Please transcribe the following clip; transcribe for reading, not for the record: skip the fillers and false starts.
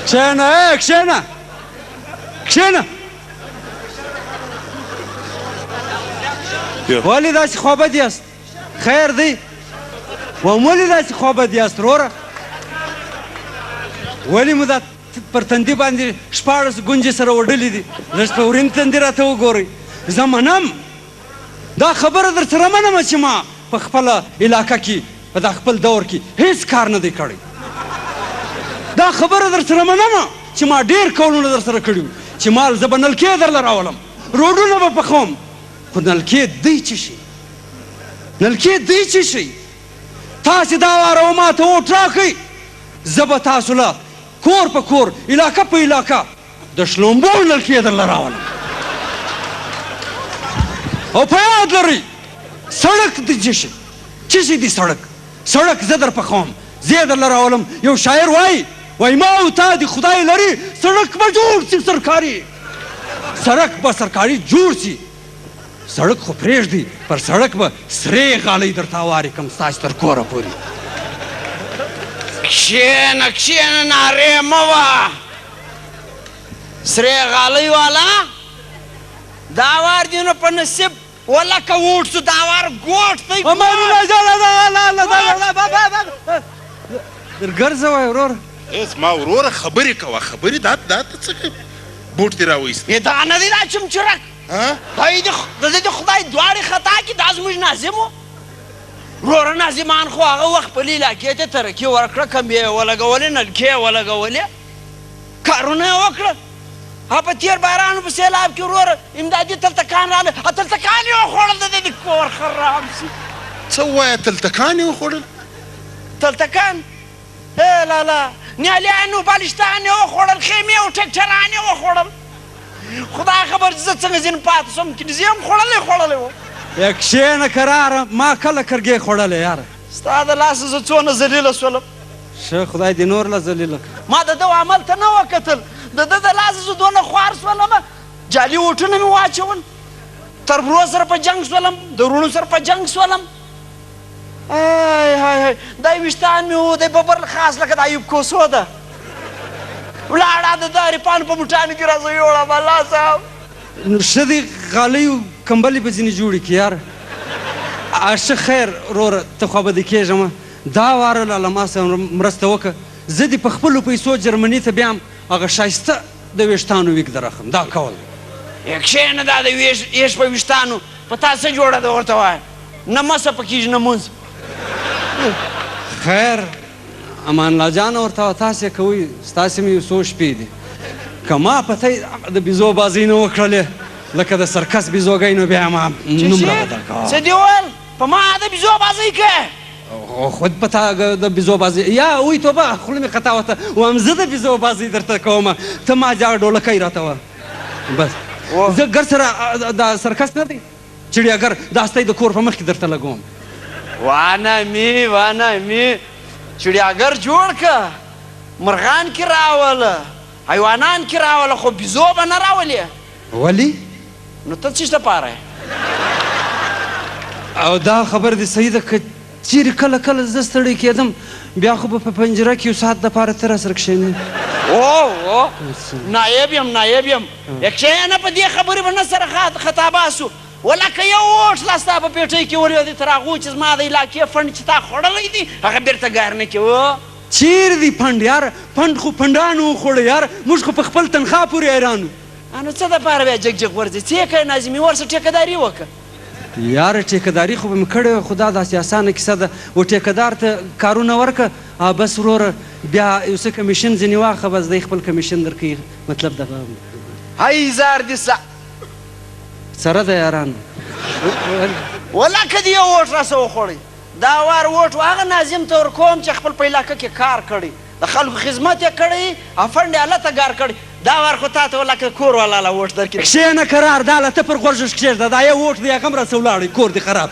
کښېنه ای کښېنه کښېنه. ولې داسې خوابد یاست؟ خیر دی؟ وم ولې داسې خوابد یاست وروره؟ ولې مو دا پر تندي باندې 16 ګونجې سره وډلې دي؟ لږ په ورین تندي راته وګورئ. زه منم دا خبره در سره منم چې ما په خپله علاقه کې په دا خپل دور کې هیڅ کار نه دی کړی. دا خبره در سره منم چې ما ډېر قولونه در سره کړي وو چې مال زه به نلکې درله راولم، روډونه به پخوم، خو نلکې دی څه شي؟ نلکې دی څه شي؟ تاسې دا واره وما ته ووټ راکړئ، زه به تاسو له کور په کور، علاقه په علاقه د شلومبو نلکې درله راولم. او په یاد لرئ سړک دی څه شي؟ څه شي دی سړک؟ سړک زه در پخوم، زه یې درله راولم. یو شاعر وایي، وایي ما او تا دې خدای لري، سړک به جوړ سي سرکاري، سړک به سرکاري جوړ سي. سړک خو پرېږدئ، پر سړک به سرې غالۍ درته هوارې کړم ستاسې تر کوره پورې. کښېنه کښېنه نارې مه وه. سرې غالۍ والا دا وار دې نو په نصیب ولکه ووټ سو، دا وار ګوټ دی. امان الله جانه در ګرځوی ورور. زما وروره خبرې کوه خبرې، دا دا ته څه کوې؟ بوټ دې راوایست. دا نه دی دا چمچرک د دې خدای دواړې خطا کړي. دا زموږ ناظم و وروره. ناظمان خو هغه وخت خپلې علاقې ته ترقي ورکړه، کمبې یې ولګولې، نلکې یې ولګولې، کارونه یې وکړه. په تېر باران په سیلاب کې وروره امدادي تلتکان راغله، تلتکان یې وخوړل. د دې کور خراب سي. څه ووایه، تلتکان یې وخوړل؟ تلتکان ای لالا، نیالیانو بالشتان یې وخوړل، خیمې او ټکټران یې وخوړل. خدای خبر چې زه څنګه ځینې پاتې شوم، زه هم خوړلی خوړلی وم. کښېنه کراره، ما کله کرګې خوړلې یاره. ستا د لاسه زه څونه ذلیله شولم. ښه خدای دې نور له ذلیله کړه. ما د ده عمل ته نه وکتل، د ده د لاسه زه دونه خوار شولم. جعلي ووټونه مې واچول، تر ورو سره په جنګ شولم، د وروڼو سره په جنګ شولم. های های های، دا ویښتان مې وو دی ببر خاص لکه د ایوب کوسو ده. ولاړه د ده عارفانو په موټانو کې راځه یوړه الله صاحب. نو ښه دی غالۍ او کمبلې به ځینې جوړې کړي یاره. ښه خیر وروره، ته خوابدی کېږه مه. دا واره لا له ما سره مرسته وکړه، زه دې په خپلو پیسو جرمني ته بیام، هغه ښایسته د ویښتانو ویګ در اخلم. دا کول دی. کښېنه، دا د ویښ په ویښتانو په تا څه جوړه ده ورته وایه، نه مسه پکېږي نه مونځ. خیر امان الله جانه ورته وایه، تاسې کوئ، ستاسې مې یو څو شپې دي. که ما په تی د بیزو بازۍ نه وکړلې لکه د سرکس بیزوګۍ، نو بیا ما نوم را بدل کوه. څه دې وویل؟ په ما د بیزو بازۍ کوې؟ خود په تا د بیزو بازۍ یا وی توبه، خوله مې خطا وته. وایم زه د بیزو بازۍ درته کوم، ته ما جا ډولکی راته وه. بس زه ګر سره دا سرکس نه دی چړیاګر، دا ستی د کور په مخ کې درته لګوم. وانه می وانه می، چړیاګر جوړ که، مرغان کې راوله، حیوانان کې راوله، خو بیزو به نه راولې. ولې؟ نو ته څه لپاره؟ او دا خبره دې صحیح ده، که چیرې کله کله زه ستړی کېدم بیا خو به په پنجره کې یو ساعت دپاره ته راسره کښېنې. او نایب یم، نایب یم. کښېنه، په دې خبرې به نه سره خطا باسو. ولکه یو اوښ لا ستا په پېټۍ کې ولوېدی، تر هغو چې زما د علاقې فنډ چې تا خوړلی دی هغه بېرته ګار نه کړي. چیرې دی فنډ یاره؟ فنډ خو فنډانو وخوړی یاره، موږ خو په خپل تنخوا پورې حیران وو. نو څه دپاره بیا جګ جګ ورځې؟ څه یې کوې ناظمي؟ ورسه ټیکهداري وکړه. یاره ټیکهداري خو به مې کړې وه، خو دا داسې اسانه کیسه ده، و ټیکهدار ته کارونه ورکړه، بس وروره بیا یو څه کمیشن ځینې واخله، بس دی خپل کمیشن درکوي. مطلب دغه. هی زار دې سه سره د یارانو. ولکه دې یو ووټ راسه وخوړی. دا وار ووټ و هغه ناظم ته ورکوم چې خپل په علاقه کې کار کړی، د خلکو خدمت یې کړی او فنډ یې هلته ګار کړی. دا وار خو تا ته ولکه کور والا لا ووټ درکړي. کښېنه کرار، دا لا ته پر غوږو کښېږده، دا یو ووټ دی هغه هم راسه ولاړی، کور دې خراب.